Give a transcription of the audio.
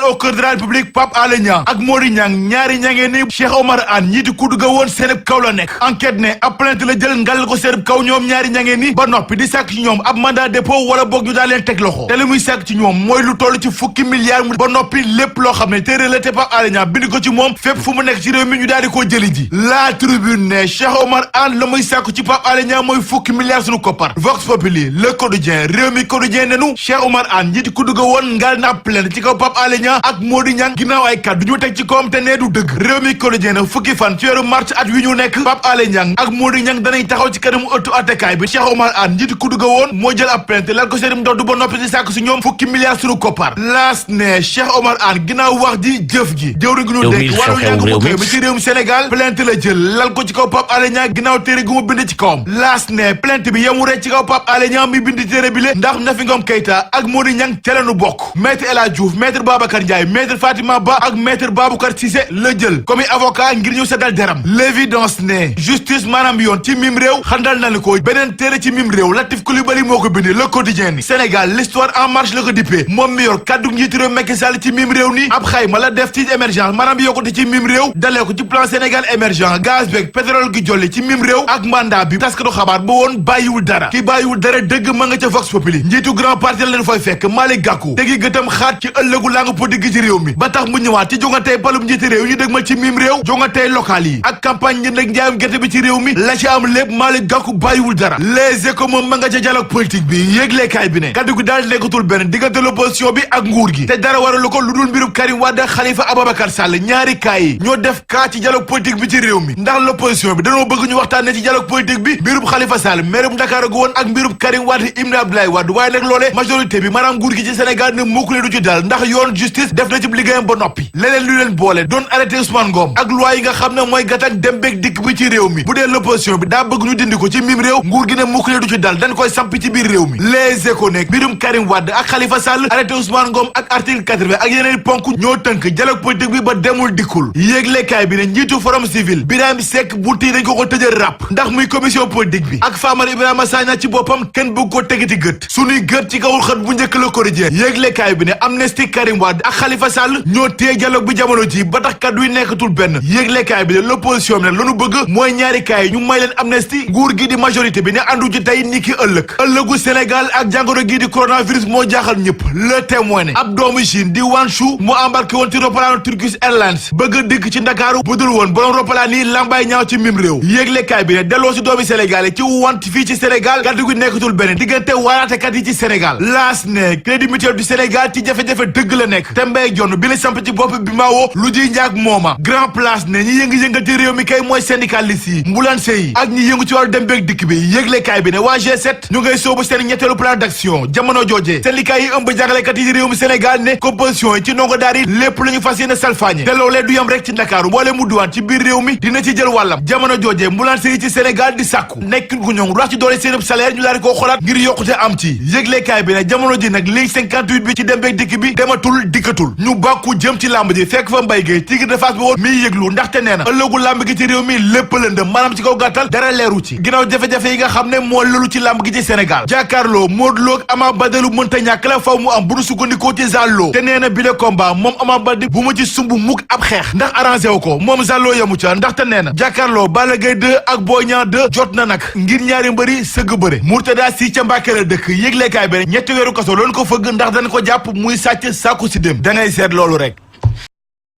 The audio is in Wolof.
au cœur de la République Pape Alé Niang ak Mody Niang ñaari ñangee ni Cheikh Omar Anne ñiiti kudd ga woon seenub kaw la nekk enquête ne ab plainte la jël ngal ko seenub kaw ñoom ñaari ñangee ni ba noppi di sàkk ci ñoom ab mandat dépôt wala boog ñu daal leen teg loxo te li muy sàkk ci ñoom mooy lu toll ci fukki milliards mu ba noppi lépp loo xam ne téere la te Pape Alé Niang bind ko ci moom fépp fu mu nekk ci réew mi ñu daal di koo jëli ji la tribune ne Cheikh Omar Anne la muy sàkk ci Pape Alé Niang mooy fukki milliards suñu koppar Vox Populi Le Quotidien réew mi Quotidien nenu Cheikh Omar Anne njiiti kudd ga woon ngal na ab plainte ci kaw Pape Alé Niang ak Mody Niang ginnaaw ay kàddu ñu teg ci kawam te nee du dëgg réew mi Quotidien na fukki fan ci weeru mars at wi ñu nekk Pape Alé Niang ak Mody Niang danañ taxaw ci kanamu ëttu attekaay bi Cheikh Omar Anne njiiti kudd ga woon moo jël ab plainte lal ko seenum ndodd ba noppi di sàkk si ñoom fukki milliards suñu koppar laas ne Cheikh Omar Anne ginnaaw wax ji jëf ji jëwri gi ñu dégg wàllu njàng mu koy bi ci réewum Sénégal plainte la jël lal ko ci kaw Pape Alé Niang ginnaaw téere gu mu bind ci kawam laas ne plainte bi yemu rek ci kaw Pape Alé Niang mi bind téere bi le ndax Nafi Ngom Keïta ak Mody Niang ca lañu bokk maître El Hadji Diouf maître Babacar Ndiaye maître Fatima Ba ak maître Baboucar Cissé la jël comme avocat ngir ñu seddal deram l'évidence ne justice maanaam yoon ci mim réew xandal na ko beneen téere ci mim réew Latif Coulibaly moo ko bind Le Quotidien ni Sénégal l'histoire en marche la ko dippee moom mi yor kaddu njiitu réew Macky Sall ci mim réew ni ab xayma la def ci émergence maanaam yokkute ci mim réew dalee ko ci plan Sénégal émergent gaz beeg pétrole gi jolli ci mim réew ak mandat bi taskatu xabaar ba woon bàyyiwul dara ki bàyyiwul dara dëgg ma nga ca Vox Populi njiitu grand parti la leen fay fekk Malick Gakou tegi gëtam xaat ci ëllëgu langue politique ci réew mi ba tax mu ñëwaat ci jongantey palum njiiti réew ñu dëgmal ci mim réew jongantey local yi ak campagne njënd ak njaayam gerte bi ci réew mi la ci am lépp Malick Gakou bàyyiwul dara Les Échos moom ma nga ca dialogue politique bi yéegleekaay bi ne kaddu gi daal nekkatul benn diggante l'opposition bi ak nguur gi te dara waralu ko lu dul mbirub Karim Wade Khalifa Ababacar Sall ñaari kaay yi ñoo def kaa ci dialogue politique bi ci réew mi ndax l'opposition bi dañoo bëgg ñu waxtaane ci dialogue politique bi mbirub Khalifa Sall mairub Dakar gu woon ak mbirub Karim Wade Ibn Abdoulaye Wade waaye nag loolee majorité bi maanaam nguur gi ci Sénégal ne mukkule du ci dal ndax yoon justice def na ci liggéeyam ba noppi leneen lu leen boole doon arrêté Ousmane Ngom ak loi yi nga xam ne mooy gàttak dem beeg dikk bi ci réew mi bu dee l'opposition bi daa bëgg ñu dindi ko ci mim réew nguur gi ne mukkule du ci dal dañ koy sampi ci biir réew mi Les Échos nekk mbirum Karim Wade ak Khalifa Sall arrêté Ousmane Ngom ak article 80 ak yeneen ponk ñoo tënk dialogue politique bi ba demul dikkul yéeglekaay bi ne njiitu forum civil Birahim Seck bunti dañ ko tëjal ràpp ndax muy commission politique bi ak Famara Ibrahima Sagna ci boppam kenn bëgg ko tegati gët suñuy gët ci kawul xët bu njëkk la Quotidien yéeglekaay bi ne amnistie Karim Wade ak Khalifa Sall ñoo téye dialogue bi jamono ji ba tax kaddu yi nekkatul benn yéeglekaay bi ne l'opposition bi ne lañu bëgg mooy ñaari kaay ñu may leen amnistie nguur gi di majorité bi ne àndu ci tey ni ki ëllëgu Sénégal ak jàngoro gi di coronavirus moo jaaxal ñëpp Le Témoin ne ab doomu Chine di Wanshu mu embarqué woon ci ropalaanu Turkish Airlines bëgg a dikk ci Ndakaaru budul woon borom ropalaan yi lambaay ñaaw ci mim réew yéeglekaay bi ne delloo si doomi Sénégal yi ci want fii ci Sénégal kaddu gi nekkatul benn diggante waaraatekat yi ci Sénégal laas ne Crédit Mutuel du Sénégal ci jafe-jafe dëgg la nekk te mbay jonn bi la samp ci bopp bi maawoo lu ji njaag mooma Grand Place ne ñi yëngi-yëngal ci réew mi kay mooy syndicaliste yi mbulaanse yi ak ñi yëngu ci wàllu dem beeg dikk bi yéeglekaay bi ne waa G7 ñu ngay soobu seen ñetteelu plan d'action jamono jooje syndicat yi ëmb jàngalekat yi réew mi Sénégal ne composition yi ci ndongo daar yi lépp la ñu fas yéene salfaañe te loolee du yam rek ci Ndakaaru boole mu duwaan ci biir réew mi dina ci jël wàllam jamono jooje mbulaanse yi ci Sénégal di sàkku nekk gu ñoŋ wax ci doole seen salaire ñu daal di koo xolaat ngir yokkute am ci yëglekaay bi ne jamono ji nag ligne 58 bi ci dem beeg dikk bi dematul dikkatul ñu bàkku jëm ci làmb ji fekk fa Mbaye Gueye Tigre de Fass bi woon miy yëglu ndaxte nee na ëllëgu làmb gi ci réew mi lépp lëndëm maanaam ci kaw gàttal dara leeru ci ginnaaw jafe-jafe yi nga xam ne moo lëlu ci làmb gi ci Sénégal jàkkaarloo Modou Lo ak Ama Baldé lu mënta ñàkk la faw mu am bu nu sukkandikoo ci Zallo te nee na bi de combat moom Ama Baldé bu ma ci sumb mukk ab xeex ndax arrangé wu ko moom Zallo yamu ca ndaxte nee na jàkkaarloo Balla Gaye 2 ak Boy Niang 2 jot na nag ngir ñaari mbëri sëgg bëre Mourtada Sy ca Mbàkke la dëkk yëglekaay bi ñetti weeru kaso loolu ko fëgg ndax dañ ko jàpp muy sàcc sàkku si dem da ngay seet loolu rek